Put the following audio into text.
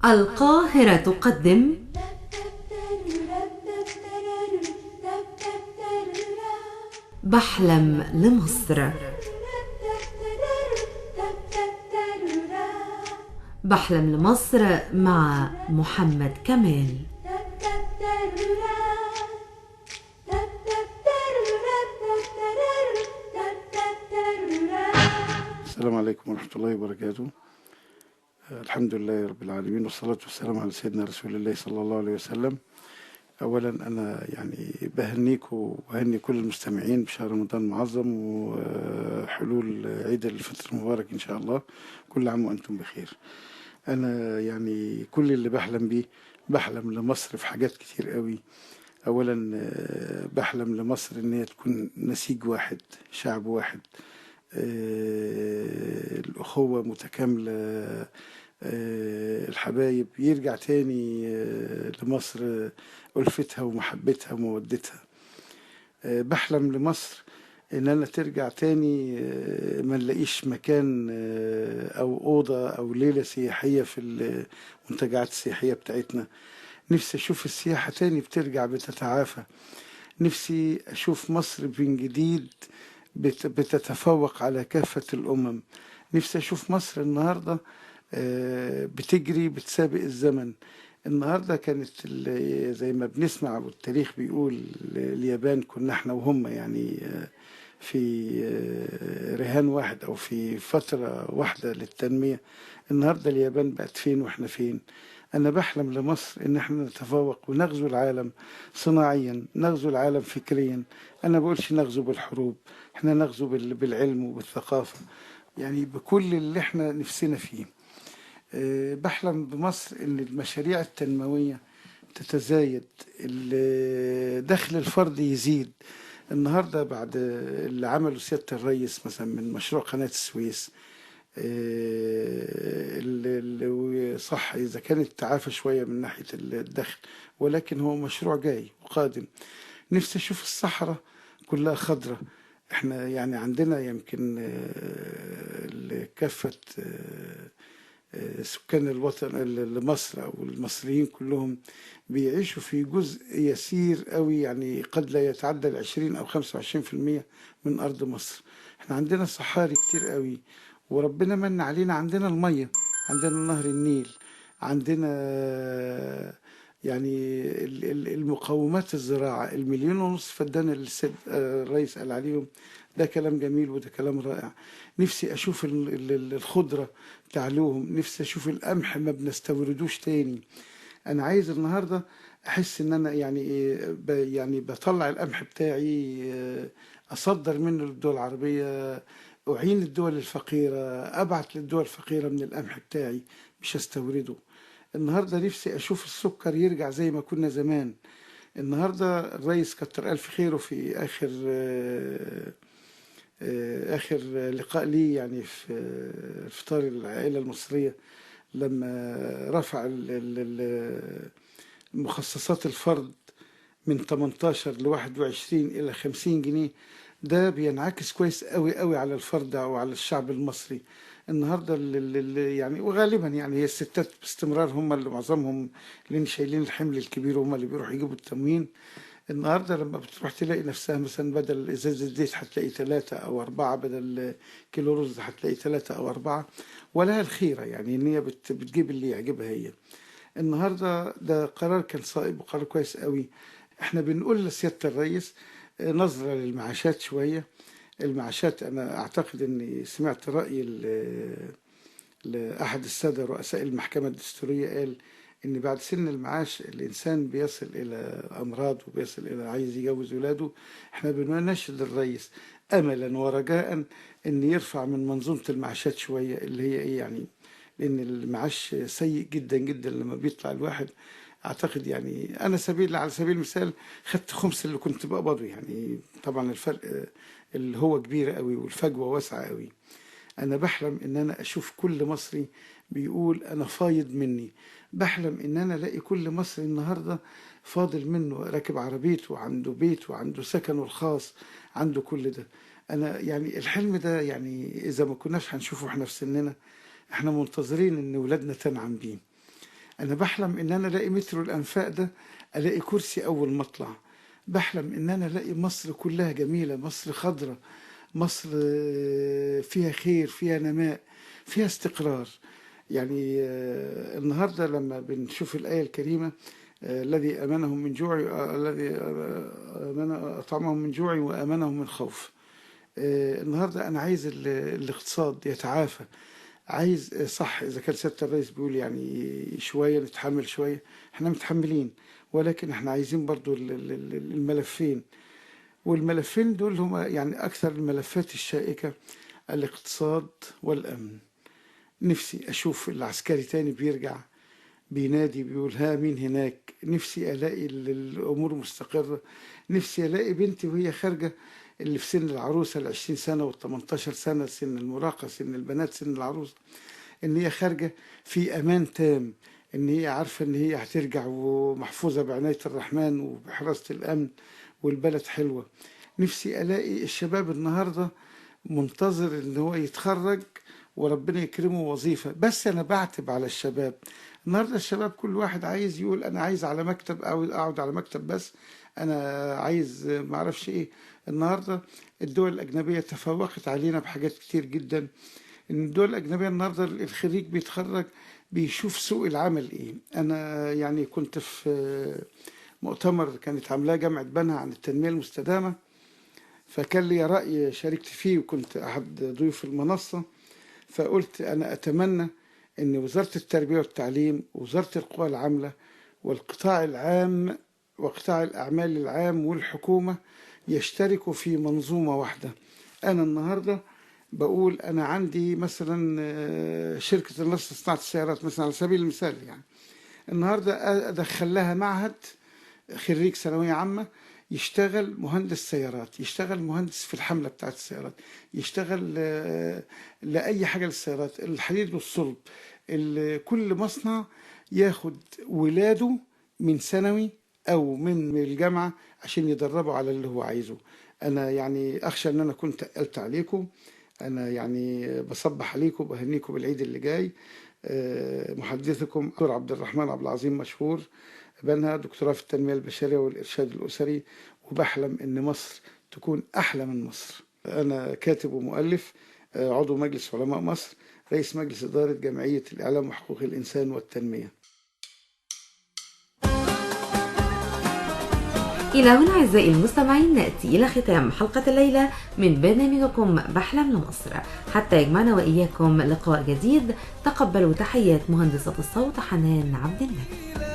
القاهرة تقدم بحلم لمصر. بحلم لمصر مع محمد كمال. السلام عليكم ورحمة الله وبركاته. الحمد لله رب العالمين، والصلاة والسلام على سيدنا رسول الله صلى الله عليه وسلم. أولا أنا يعني بهنيك وبهني كل المستمعين بشهر رمضان المعظم وحلول عيد الفطر المبارك إن شاء الله، كل عام وأنتم بخير. أنا يعني كل اللي بحلم بيه، بحلم لمصر في حاجات كتير قوي. أولا بحلم لمصر إن هي تكون نسيج واحد، شعب واحد، الأخوة متكاملة، الحبايب يرجع تاني لمصر ألفتها ومحبتها ومودتها. بحلم لمصر إن أنا ترجع تاني ما نلاقيش مكان أو أوضة أو ليلة سياحية في المنتجعات السياحية بتاعتنا. نفسي أشوف السياحة تاني بترجع بتتعافى. نفسي أشوف مصر من جديد بتتفوق على كافة الأمم. نفسي أشوف مصر النهاردة بتجري بتسابق الزمن. النهاردة كانت زي ما بنسمع والتاريخ بيقول اليابان كنا احنا وهم يعني في رهان واحد أو في فترة واحدة للتنمية. النهاردة اليابان بقت فين واحنا فين؟ أنا بحلم لمصر إن احنا نتفوق ونغزو العالم صناعيا، نغزو العالم فكريا. أنا بقولش نغزو بالحروب، احنا نغزو بالعلم وبالثقافة، يعني بكل اللي احنا نفسنا فيه. بحلم بمصر إن المشاريع التنموية تتزايد، دخل الفرد يزيد. النهاردة بعد اللي عمله سيادة الرئيس مثلا من مشروع قناة السويس، صح إذا كانت تعافى شوية من ناحية الدخل، ولكن هو مشروع جاي وقادم. نفسي أشوف الصحراء كلها خضرة. احنا يعني عندنا يمكن كافة سكان الوطن لمصر أو المصريين كلهم بيعيشوا في جزء يسير قوي، يعني قد لا يتعدى 20 أو 25% من أرض مصر. احنا عندنا صحاري كتير قوي، وربنا من علينا، عندنا المية، عندنا نهر النيل، عندنا يعني المقومات الزراعة. 1.5 مليون فدان اللي السيد الرئيس قال عليهم، ده كلام جميل وده كلام رائع. نفسي أشوف الخضرة تعلوهم، نفسي أشوف القمح ما بنستوردوش تاني. أنا عايز النهاردة أحس إن أنا يعني بطلع القمح بتاعي، أصدر منه للدول العربية، أعين الدول الفقيرة، أبعت للدول الفقيرة من القمح بتاعي، مش أستورده. النهاردة نفسي أشوف السكر يرجع زي ما كنا زمان. النهاردة الرئيس كتر ألف خيره في آخر لقاء لي يعني في إفطار العائلة المصرية، لما رفع مخصصات الفرد من 18 ل 21 إلى 50 جنيه. ده بينعكس كويس قوي قوي على الفرد أو على الشعب المصري. النهارده اللي يعني وغالبا يعني هي الستات باستمرار هم اللي معظمهم اللي شايلين الحمل الكبير، هم اللي بيروحوا يجيبوا التموين. النهارده لما بتروح تلاقي نفسها مثلا بدل ازازة زيت هتلاقي 3 أو 4، بدل كيلو رز هتلاقي 3 أو 4، ولا الخيرة يعني ان هي بتجيب اللي يعجبها هي. النهارده ده قرار كان صائب وقرار كويس قوي. احنا بنقول لسياده الرئيس نظرة للمعاشات شوية. المعاشات أنا أعتقد أني سمعت رأي لأحد السادة رؤساء المحكمة الدستورية، قال أن بعد سن المعاش الإنسان بيصل إلى أمراض وبيصل إلى عايز يجوز ولاده. احنا بنناشد الرئيس أملا ورجاء أن يرفع من منظومة المعاشات شوية، اللي هي إيه يعني، لأن المعاش سيء جدا جدا لما بيطلع الواحد. اعتقد يعني انا على سبيل المثال خدت خمس اللي كنت بقبضه، يعني طبعا الفرق اللي هو كبير قوي والفجوه واسعة قوي. انا بحلم ان انا اشوف كل مصري بيقول انا فايض مني. بحلم ان انا الاقي كل مصري النهارده فاضل منه، راكب عربيته وعنده بيت وعنده سكنه الخاص، عنده كل ده. انا يعني الحلم ده يعني اذا ما كناش هنشوفه احنا في سننا، احنا منتظرين ان ولادنا تنعم بيه. أنا بحلم إن أنا ألاقي مترو الأنفاق ده، ألاقي كرسي أول ما أطلع. بحلم إن أنا ألاقي مصر كلها جميلة، مصر خضرة، مصر فيها خير، فيها نماء، فيها استقرار. يعني النهاردة لما بنشوف الآية الكريمة الذي أمنهم من جوع، الذي أطعمهم من جوع وأمنهم من خوف. النهاردة أنا عايز الاقتصاد يتعافى، عايز صح إذا كان سيادة الرئيس بيقول يعني شوية نتحمل شوية، احنا متحملين، ولكن احنا عايزين برضو الملفين، والملفين دول هما يعني أكثر الملفات الشائكة، الاقتصاد والأمن. نفسي أشوف العسكري تاني بيرجع بينادي بيقول ها مين هناك. نفسي ألاقي الأمور مستقرة. نفسي ألاقي بنتي وهي خارجة اللي في سن العروسة 20 سنة وال18 سنة، سن المراهقة، سن البنات، سن العروسة، إن هي خارجة في أمان تام، إن هي عارفة إن هي هترجع ومحفوظة بعناية الرحمن وبحراسة الأمن والبلد حلوة. نفسي ألاقي الشباب النهاردة منتظر إن هو يتخرج وربنا يكرمه وظيفة. بس أنا بعتب على الشباب النهاردة، الشباب كل واحد عايز يقول أنا عايز على مكتب أو أقعد على مكتب بس، أنا عايز معرفش إيه. النهاردة الدول الأجنبية تفوقت علينا بحاجات كتير جدا. إن الدول الأجنبية النهاردة الخريج بيتخرج بيشوف سوق العمل إيه. أنا يعني كنت في مؤتمر كانت عاملاه جامعة بنها عن التنمية المستدامة، فكان لي رأي شاركت فيه وكنت أحد ضيوف المنصة، فقلت أنا أتمنى أن وزارة التربية والتعليم، وزارة القوى العاملة، والقطاع العام وقطاع الأعمال العام والحكومة يشتركوا في منظومة واحدة. أنا النهاردة بقول أنا عندي مثلا شركة النصر لصناعة السيارات مثلا على سبيل المثال، يعني النهاردة أدخل لها معهد خريج ثانوية عامة يشتغل مهندس سيارات، يشتغل مهندس في الحملة بتاعت السيارات، يشتغل لأي حاجة للسيارات، الحديد والصلب. كل مصنع ياخد ولاده من ثانوي أو من الجامعة عشان يدربوا على اللي هو عايزه. أنا يعني أخشى أن أنا كنت قلت عليكم، أنا يعني بصبح عليكم وبهنيكم بالعيد اللي جاي. محدثكم دكتور عبد الرحمن عبد العظيم مشهور بنها، دكتوراه في التنمية البشرية والإرشاد الأسري، وبحلم إن مصر تكون أحلى من مصر. أنا كاتب ومؤلف، عضو مجلس علماء مصر، رئيس مجلس إدارة جمعية الإعلام وحقوق الإنسان والتنمية. إلى هنا أعزائي المستمعين نأتي إلى ختام حلقة الليلة من برنامجكم بحلم لمصر، حتى يجمعنا وإياكم لقاء جديد. تقبلوا تحيات مهندسة الصوت حنان عبد النبي.